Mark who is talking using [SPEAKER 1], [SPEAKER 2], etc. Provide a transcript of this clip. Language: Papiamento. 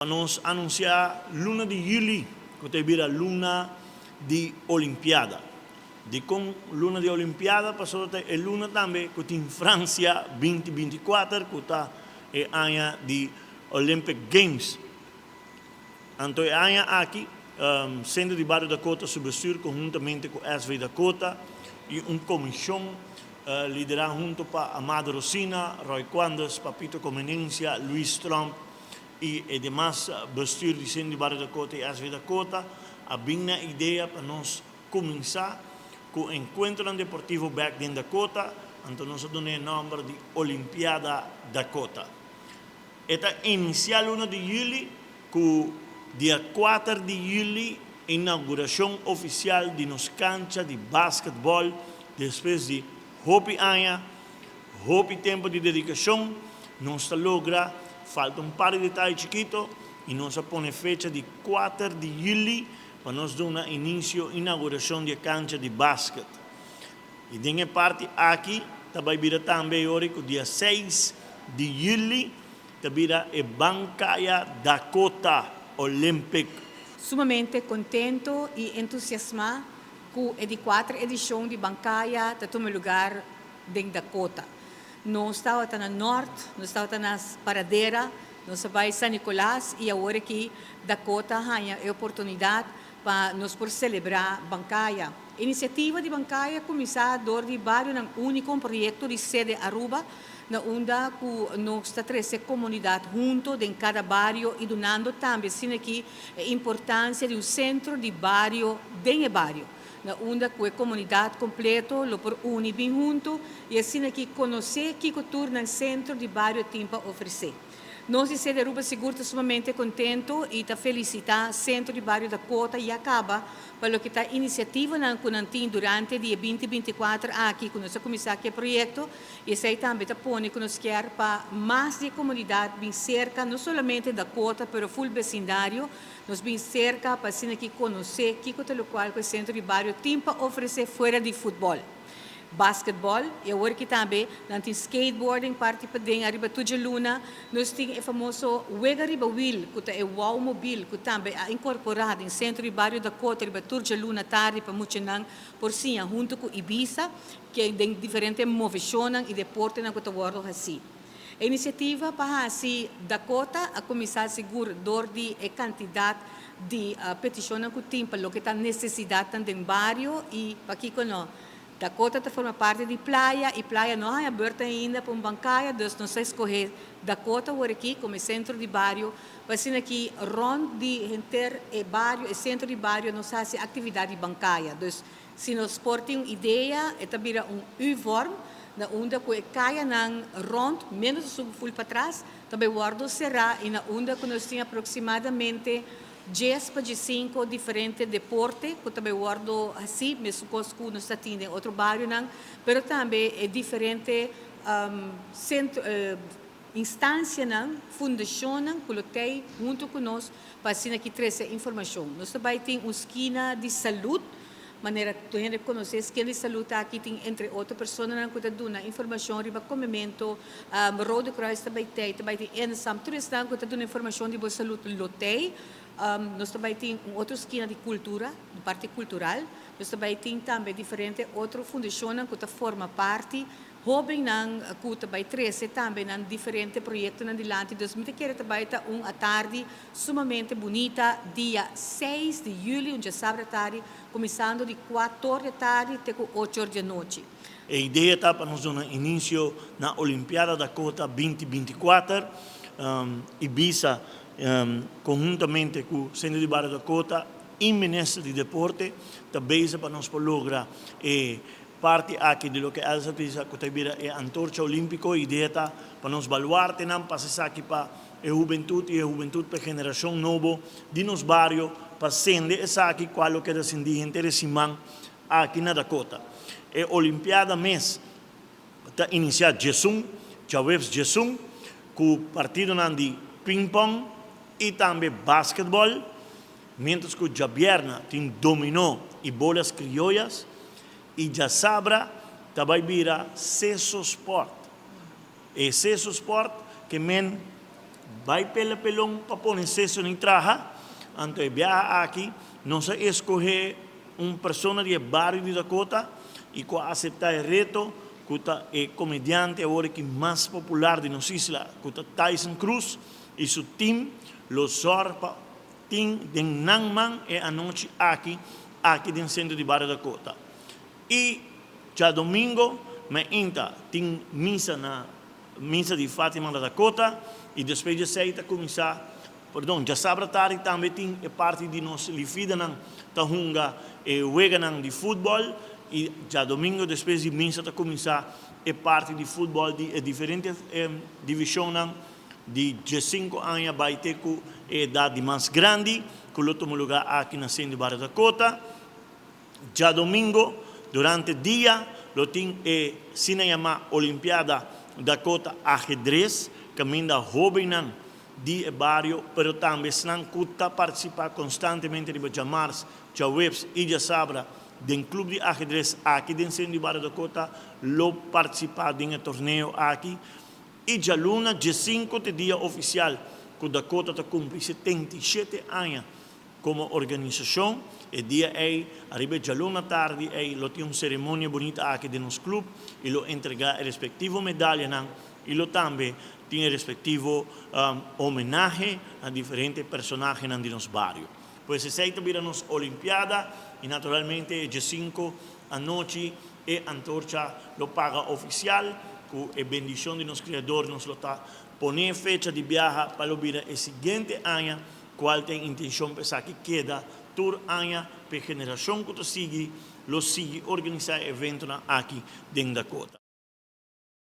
[SPEAKER 1] Nos anunsiá luna di yüli ku ta bira luna di Olimpiada. Dikon luna di Olimpiada? Pasobra ta e luna tambe ku tin Fransia 2024 ku ta e aña di Olympic Games. Anto e aña aki Sentro di Bario Dakota su bestuur konhuntamente ku SV Dakota i un komishon liderá hunto pa Amado Rosina, Roy Quandes, Papito Comenencia, Luis Tromp i e demas bestuur di Sentro di Bario Dakota i SV Dakota a bin na idea pa nos kuminsá ku enkuentronan deportivo bèk den Dakota, anto nos a duna e nòmber di Olimpiada Dakota. E ta inisiá luna di yüli ku dia 4 di yüli inaugurashon ofisial di nos kancha di basketbòl despues di hopi aña. Hopi tempo di dedicacion nos ta logra, falta un par di detaye chikito y nos a pone fecha di 4 di juli pa nos duna inicio inauguracion di e cancha di basket. Y den e parti aki ta bay bira tambe e ora cu dia 6 di juli ta bira e Bancaya Dakota Olympic.
[SPEAKER 2] Sumamente contento y entusiasma cu e di 4 edicion di Bancaya ta tuma lugar den Dakota. Nos tabata na Nort, nos tabata na Paradera, nos a bai San Nicolas y awor aki Dakota a haña e oportunidad pa nos por celebra Bancaya. Iniciativa di Bancaya a cuminsa door di Barionan Unico, un proyecto di Sede Aruba, na unda cu nos ta trece comunidad hunto den cada bario y dunando tambe asina aki e importancia di un centro di bario den e bario, na unda cu e comunidad completo lo por uni bin hunto y asina aki conoce kico tur nan centro di bario tin pa ofrece. Nos di Sede Aruba sigur ta sumamente contento y ta felicita Centro di Bario Dakota ya caba pa loke ta iniciativanan cu nan tin durante di e 2024 aki cu nos a cuminsa cu e proyecto y esey tambe ta pone cu nos kier pa mas di e comunidad bin cerca no solamente Dakota pero full becindario. Nos bin cerca pa asina aki conoce kico ta locual cu e Centro di Bario tin pa ofrece fuera di futbol, basketbol y awor aki tambe nan tin skateboarding parti paden ariba tur djaluna. Nos tin e famoso wega riba wiel cu ta e wow mobil cu tambe a incorpora den Centro di Bario Dakota riba tur djaluna tardi pa muchanan por siña hunto cu Ibiza ke den diferente movecionnan y deportenan cu ta wordo haci. E inisiativa pa hasi Dakota a kuminsá sigur dor di e kantidat di petishonnan ku tin pa loke ta nesesidatnan den bario i pakiko no. Dakota ta forma parti di Playa i Playa no a haña bùrt ainda pa un bankaya, dus nos a eskohé Dakota awor aki komo e sentro di bario pa asina ki rònt di henter e bario, e sentro di bario nos hasi aktividat di bankaya. Dus si nos por tin un idea, e ta bira un U-vorm, na unda ku e kayanan rònt, ménos a subi ful patras, ta bai wòrdu será i na unda ku nos tin aproksimadamente 10 pa 15 diferente deporte ku ta bai wòrdu hasí, mesun kos ku nos ta tin den otro barionan, pero tambe e diferente sentro, instancianan, fundacionnan cu lo tey hunto cu nos pa asina aki trece informacion. Nos ta bay tin un skina di salud, manera tur hende conoce skina di salud aki tin entre otro personanan cu ta duna informacion riba comemento, Rode Kruis ta bay tey, ta bay tin Ensam, tur esnan cu ta duna informacion di bo salud lo tey. Nos ta bay tin un otro skina di cultura, di parti cultural. Nos ta bay tin tambe diferente otro fundacionnan cu ta forma parti. Hóbennan ku ta bai trese tambe nan diferente proyektonan dilanti. Dus mi ta kere ta bai ta un atardi sumamente bunita dia 6 di yüli, un djasabra atardi, kuminsando di 4 or di atardi te ku 8 or di anochi.
[SPEAKER 1] E idea ta pa nos duna inisio na Olimpiada Dakota 2024 i bisa konhuntamente ku Sentro di Bario Dakota i Minister di Deporte ta bezig pa nos por logra e parti aki di loke Elsa bisa ku ta bira e antorcha olímpiko. Idea ta pa nos baluartenan pasa esaki pa e hubentut i e hubentut pa e generashon nobo di nos bario pa sende esaki kual lo keda sindí henter e siman aki na Dakota. E olimpiada mes ta inisiá 11, djaweps 11, ku partidonan di pingpong i tambe basketbòl, miéntras ku djabièrna tin dominó i bolas krioyas. I djasabra ta bai bira Seso Sport. E Seso Sport ke men Bai pela pelon pa pone seso ni traha. Anto e biaha aki nos a escoge un persona di bario di Dakota y cu a acepta e reto, cu ta e comediante awor cu mas popular di nos isla, cu ta Tyson Cruz, y su team lo zorg pa tin den nan man e anochi aki den centro di bario Dakota. Y diadomingo mainta tin misa na misa di Fatima na Dakota y despues di esey ta cuminsa, perdon, diasabra tardi tambe tin e parti di nos lifidanan ta hunga e weganan di futbol y diadomingo despues di misa ta cuminsa e parti di futbol di e diferente divisionnan di 5 aña bay te cu e edad di mas grandi, cu lo tuma lugar aki na centro di bario Dakota. Diadomingo, durante dia, lo tin e asina yama Olimpiada Dakota Ajedrez, caminda hobennan di e bario, pero tambe esnan cu ta participa constantemente riba diamars, diahuebs y diasabra den club di ajedrez aki den centro di bario Dakota, lo participa den e torneo aki. Y dialuna, 5 ta dia oficial cu Dakota ta cumpli 77 aña como organisacion. E dia ey, ariba dialuna tardi ey, lo tin un ceremonia bunita aki den nos club y lo entrega e respectivo medayanan y lo tambe tin e respectivo homenahe na diferente personahenan di nos bario. Pues esey ta bira nos Olimpiada y naturalmente 5 anochi e antorcha lo paga oficial cu e bendicion di nos Creador. Nos lo ta pone fecha di biaha pa lo bira e siguiente aña, cual tin intencion pa esaki keda tur aña pa generacion cu ta sigui lo sigui organisa eventonan aki den Dakota.